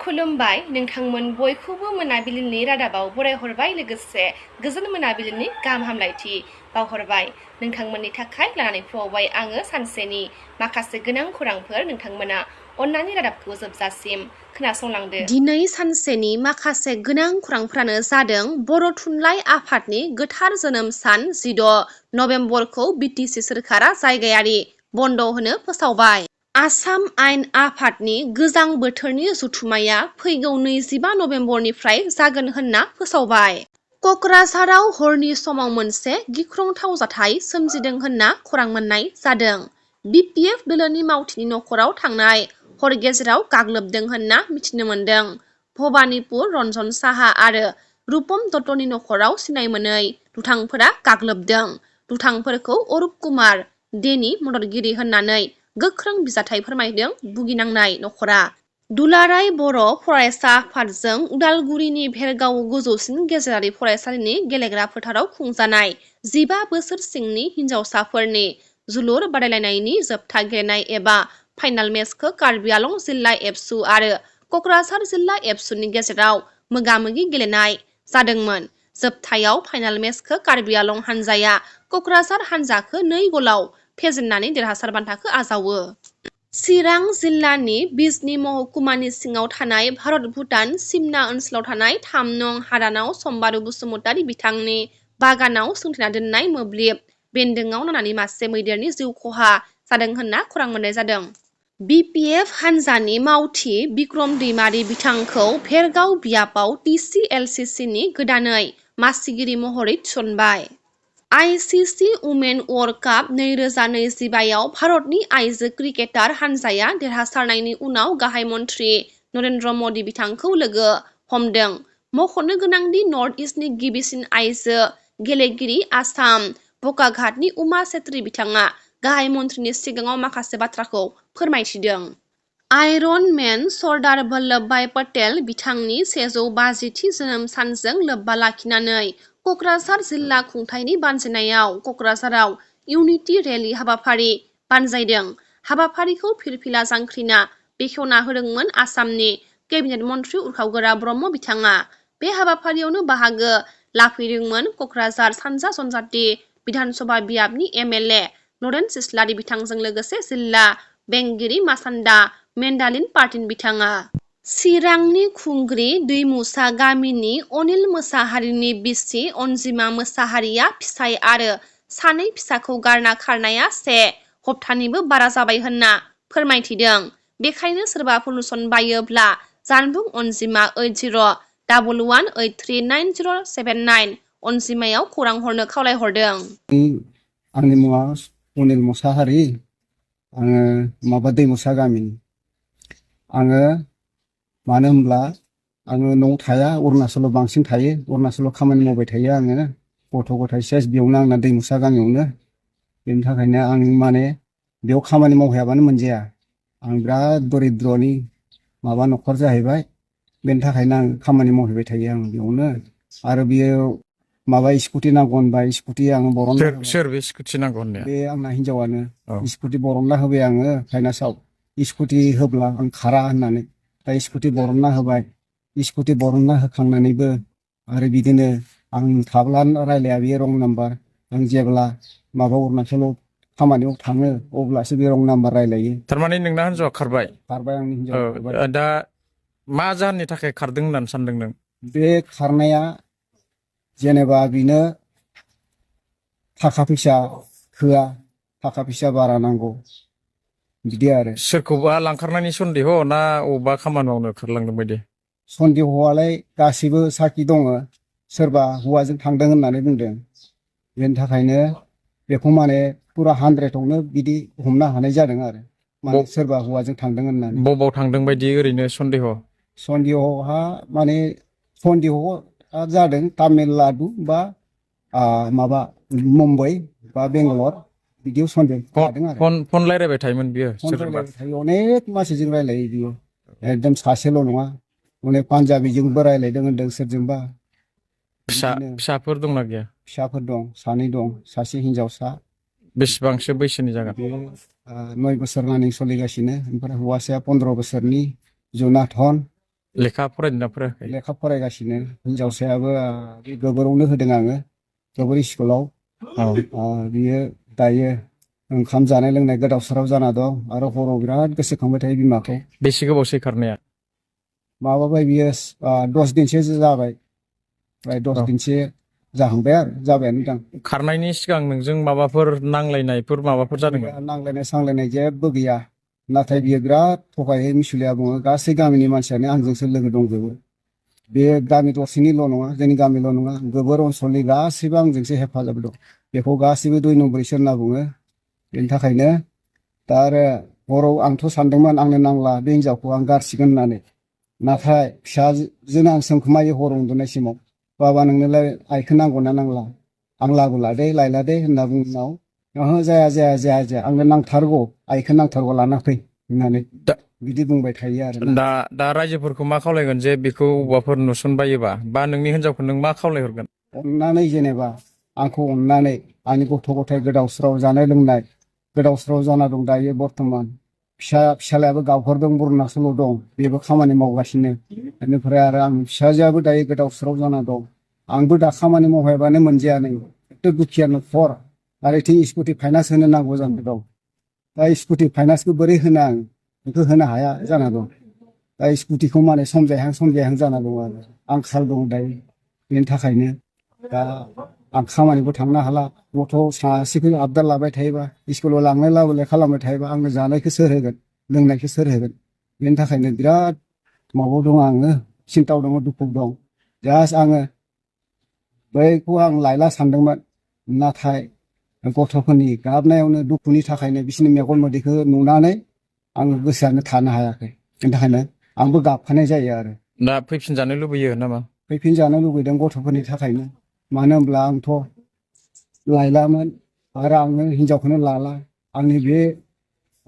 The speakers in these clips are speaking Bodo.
खुलुमबाय नोंथांमोन बयखौबो मोनाबिलिनि रादाबाव बरायहरबाय लोगोसे गोजोन मोनाबिलिनि गाहाम हामलायथि बावहरबाय नोंथांमोननि थाखाय लानानै फैबाय आङो सानसेनि माखासे गोनां खौरांफोर नोंथांमोना अन्नानै रादाबखौ जोबजासिम खोनासंलांदो। दिनै सानसेनि माखासे गोनां खौरांफोरानो जादों बर' थुनलाइ आफादनि गोथार जोनोम सान 16 नबेम्बरखौ बिटिसि सोरखारा जायगायारि बन्द होनो फोसावबाय। आसाम आयेन आफादनि गोजां बोथोरनि जथुम्माया फैगौ 25 नबेम्बरनिफ्राय जागोन होनना फोसावबाय। कक्राझाराव हरनि समाव मोनसे गिख्रंथाव जाथाय सोमजिदों होनना खौरां मोननाय जादों। बिपिएफ दोलोनि मावथिनि नखराव थांनाय हर गेजेराव गाग्लोबदों होनना मिथिनो मोन्दों। भबानिपुर रन्जन साहा आरो रुपम दत्तनि नखराव सिनाय मोनै दुथांफोरा गाग्लोबदों। दुथांफोरखौ अरुप कुमार देनि मददगिरि होननानै गोख्रों बिजाथाइ फोरमायदों भुगिनांनाय नखरा। दुलाराय बर' फरायसा आफादजों उदालगुरिनि भेरगाव गोजौसिन गेजेरारि फरायसालिनि गेलेग्रा फोथाराव खुंजानाय 15 बोसोर सिंनि हिनजावसाफोरनि जोलुर बादायलायनायनि जोबथा गेलेनाय एबा फाइनाल मेचखौ कार्बि आलं जिल्ला एबसु आरो कक्राझार जिल्ला एबसुनि गेजेराव मोगा-मोगि गेलेनाय जादोंमोन। जोबथायाव फाइनाल मेचखौ कार्बि आलं हानजाया कक्राझार हानजाखौ 2 गलाव फेजेननानै देरहासार बान्थाखौ आजावो। चिरां जिल्लानि बिजनी महकुमानि सिङाव थानाय भारत-भुटान सिमना ओनसोलाव थानाय 3 नं हादानाव सम्बारू बसुमतारी बिथांनि बागानाव सोंथेना दोननाय मोब्लिब बेन्दोंआव नांनानै मासे मैदेरनि जिउ खहा जादों होनना खौरां मोननाय जादों। बिपिएफ हानजानि मावथि बिक्रम दैमारी बिथांखौ भेरगाव बियाबाव टिसिएलसिसिनि गोदानै मासिगिरि महरै थिसनबाय। आइसिसि उमेन वर्ल्ड काप 2025 आव भारतनि आइजो क्रिकेटार हानजाया देरहासारनायनि उनाव गाहाय मन्त्रि नरेन्द्र मदि बिथांखौ लोगो हमदों। मख'नो गोनांदि नर्थ इस्टनि गिबिसिन आइजो गेलेगिरि आसाम बकाघाटनि उमा छेत्री बिथाङा गाहाय मन्थ्रिनि सिगाङाव माखासे बाथ्राखौ फोरमायथिदों। आयरन मेन सरदार वल्लभभाई पटेल बिथांनि 150थि जोनोम सानजों लोब्बा लाखिनानै कक्राझार जिल्ला खुंथायनि बानजायनायाव कक्राझाराव इउनिटि रेली हाबाफारि बानजायदों। हाबाफारिखौ फिरफिला जांख्रिना बेखेवना होदोंमोन आसामनि केबिनेट मन्थ्रि उर्खाव ब्रह्म बिथाङा। बे हाबाफारियावनो बाहागो लाफैदोंमोन कक्राझार सानजा जनजाति बिधानसभा बियाबनि एमएलए नरेन सिस्लारि बिथांजों लोगोसे जिल्ला बेंगिरि मासान्दा मेन्डालिन पार्टिन बिथाङा। चिरांनि खुंग्रि दैमुसा गामिनि अनिल मोसाहारिनि बिसि अनजिमा मोसाहारिया फिसाय आरो 2 फिसाखौ गारना खारनाया 1 हप्तानिबो बारा जाबाय होनना फोरमायथिदों। बेखायनो सोरबाफोर नुसनबायोब्ला जानबुं अनजिमा 8011839079 अनजिमायाव खौरां हरनो खावलायहरदों। आंनि मुङा अनिल मोसाहारि। आङो दैमुसा गामिनि। आङो मानो होनब्ला आङो न'आव थाया, अरुणाचलाव बांसिन थायो। अरुणाचलाव खामानि मावबाय थायो आङो। गथ' गथाय सेस बेयावनो आंना दैमुसा गामियावनो। बेनि थाखायनो आं माने बेयाव खामानि मावहैयाबानो मोनजाया। आं बिराद दरिद्रनि न'खर जाहैबाय। बेनि थाखायनो आं खामानि मावहैबाय थायो आं बेयावनो। आरो बियो स्कुटि नांगौ होनबा स्कुटि आङो बरनना होबाय। सोर बे स्कुटि नांगौ होननाया? बे आंना हिनजावानो। स्कुटि बरनना होबाय आङो फाइनान्सआव। स्कुटि होब्ला आं खारा होननानै दा स्कुटि बरनना होबाय। स्कुटि बरनना होखांनानैबो आरो बिदिनो आं थाब्ला रायलाया बे रं नाम्बार। आं जेब्ला अरुणाचलाव खामानियाव थाङो अब्लासो बे रं नाम्बार रायलायो। थारमाने नोंना हिनजावा खारबाय? खारबाय, आंनि हिनजावा खारबाय। दा मा जाहोननि थाखाय खारदों होननानै सानदों नों? बे खारनाया जेनेबा बिनो थाखा फैसा होआ, थाखा फैसा बारा नांगौ बिदि आरो। सोरखौबा लांखारनायनि सन्देह ना अबेबा खामानि मावनो खारलांदों बायदि? सन्देहआलाय गासिबो साखि दङ। सोरबा हौवाजों थांदों होननानै बुंदों। बेनि थाखायनो बेखौ फुरा 100आवनो बिदि हमनो हानाय जादों आरो। सोरबा हौवाजों थांदों होननानै। बबाव थांदों बायदि ओरैनो सन्देह? सन्देहआ सन्देहआ जादों तामिलनाडु बा मुम्बाइ बा बेंगालर बिदियाव सन्देह जादों आरो। फन रायलायबाय थायोमोन बियो? फन रायलायबाय थायो, अनेक मानसिजों रायलायो बियो। एकदम सासेल' नङा, अनेक पान्जाबिजोंबो रायलायदों होनदों सोरजोंबा। फिसाफोर दंना गैया? फिसाफोर दं, 2 दं, सासे हिनजावसा। बेसेबांसो बैसोनि जागोन? 9 बोसोर रानिं सोलिगासिनो। ओमफ्राय हौवासाया 15 बोसोरनि जनाथन। लेखा फरायदोंना फरायाखै? लेखा फरायगासिनो हिनजावसायाबो बे गोबोरावनो होदों आङो गोबोर स्कुलाव औ बियो दायो ओंखाम जानाय लोंनाय गोदाव सोराव जाना दं आरो हराव बिराद गोसोखांबाय थायो बिमाखौ बेसे गोबावसै खारनाया? माबाबाय बियो 10 दिनसो जाबाय ओमफ्राय 10 औ। दिनसो जाहांबाय आरो जाबायानो दां खारनायनि सिगां नोंजों माबाफोर नांलायनायफोर माबाफोर जादोंमोन? नांलायनाय सांलायनाय जेबो गैया नाथाय बियो बिराद थगायो मिसुलिया बुङो गासै गामिनि मानसियानो आंजोंसो लोगो दंजोबो बे गामि दरसेनिल' नङा जोंनि गामिल' नङा गोबोर ओनसोलनि गासैबो आंजोंसो हेफाजाब दं बेखौ गासैबो 2 नम्बरसो होनना बुङो बेनि थाखायनो दा आरो हराव आंथ' सानदोंमोन आंनो नांला बे हिनजावखौ आं गारसिगोन होननानै नाथाय फिसाजोनो आं सोंखोमायो हर उन्दुनाय समाव बाबा नोंनोलाय आइखौ नांगौना नांला आं लाबोला दे लायला दे होनना बुंनाव ओहो जाया जाया जाया जाया आंनो नांथारगौ आइखौ नांथारगौ लाना फै होननानै बिदि बुंबाय थायो आरोना दा रायजोफोरखौ मा खावलायगोन जे बेखौ अबावबाफोर नुसनबायोबा बा नोंनि हिनजावखौ नों मा खावलायहरगोन? अननानै जेनेबा आंखौ अननानै आंनि गथ' गथाय गोदाव सोराव जानाय लोंनाय गोदाव सोराव जाना दं दायो बर्थमान फिसालायाबो गावहरदों अरुणाचलाव दं बेबो खामानि मावगासिनो बेनिफ्राय आरो आं फिसाजोआबो दायो गोदाव सोराव जाना दं आंबो दा खामानि मावहायबानो मोनजाया नै एथ' दुखिया न'खर आरो इथिं स्कुटि फाइनान्स होनो नांगौ जाना दं दा स्कुटि फाइनान्सखौ बोरै होनो आं बेखौ होनो हाया जाना दं दा स्कुटिखौ माने समजायहां जाना दं आरो आंखाल दं दायो बेनि थाखायनो दा आं खामानिबो थांनो हाला गथ' सासेखौ आबदार लाबाय थायोबा स्कुलाव लांलाय लाबोलाय खालामबाय थायोबा आंनो जानायखौ सोर होगोन लोंनायखौ सोर होगोन बेनि थाखायनो बिराद माबायाव दं आङो सिन्थायाव दङ दुखुआव दं जास्ट आङो बैखौ आं लायला सानदोंमोन नाथाय गथ'फोरनि गाबनायावनो दुखुनि थाखायनो बिसोरनि मेगन मोदैखौ नुनानै आङो गोसोआनो थानो हायाखै बेनि थाखायनो आंबो गाबखानाय जायो आरो दा फैफिनजानो लुबैयो नामा? फैफिनजानो लुबैदों गथ'फोरनि थाखायनो मानो होनब्ला आंथ' लायलामोन आरो आङो हिनजावखौनो लाला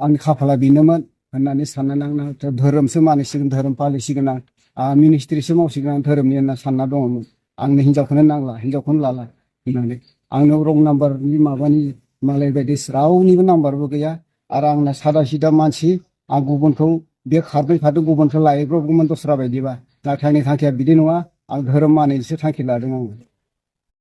आंनि खाफाला बेनोमोन होननानै साननानै आंनो धोरोमसो मानिसिगोन धोरोम फालिसिगोन आं मिनिस्ट्रिसो मावसिगोन आं धोरोमनि होनना सानना दङमोन आंनो हिनजावखौनो नांला हिनजावखौनो लाला होननानै आंनाव रं नाम्बारनि माबानि मालाय बायदि रावनिबो नाम्बारबो गैया आरो आंना सादा सिदा मानसि आं गुबुनखौ बे खारबाय थादों गुबुनखौ लायब्रबगौमोन दस्रा बायदिबा नाथाय आंनि थांखिया बिदि नङा आं धोरोम मानिनोसो थांखि लादों आङो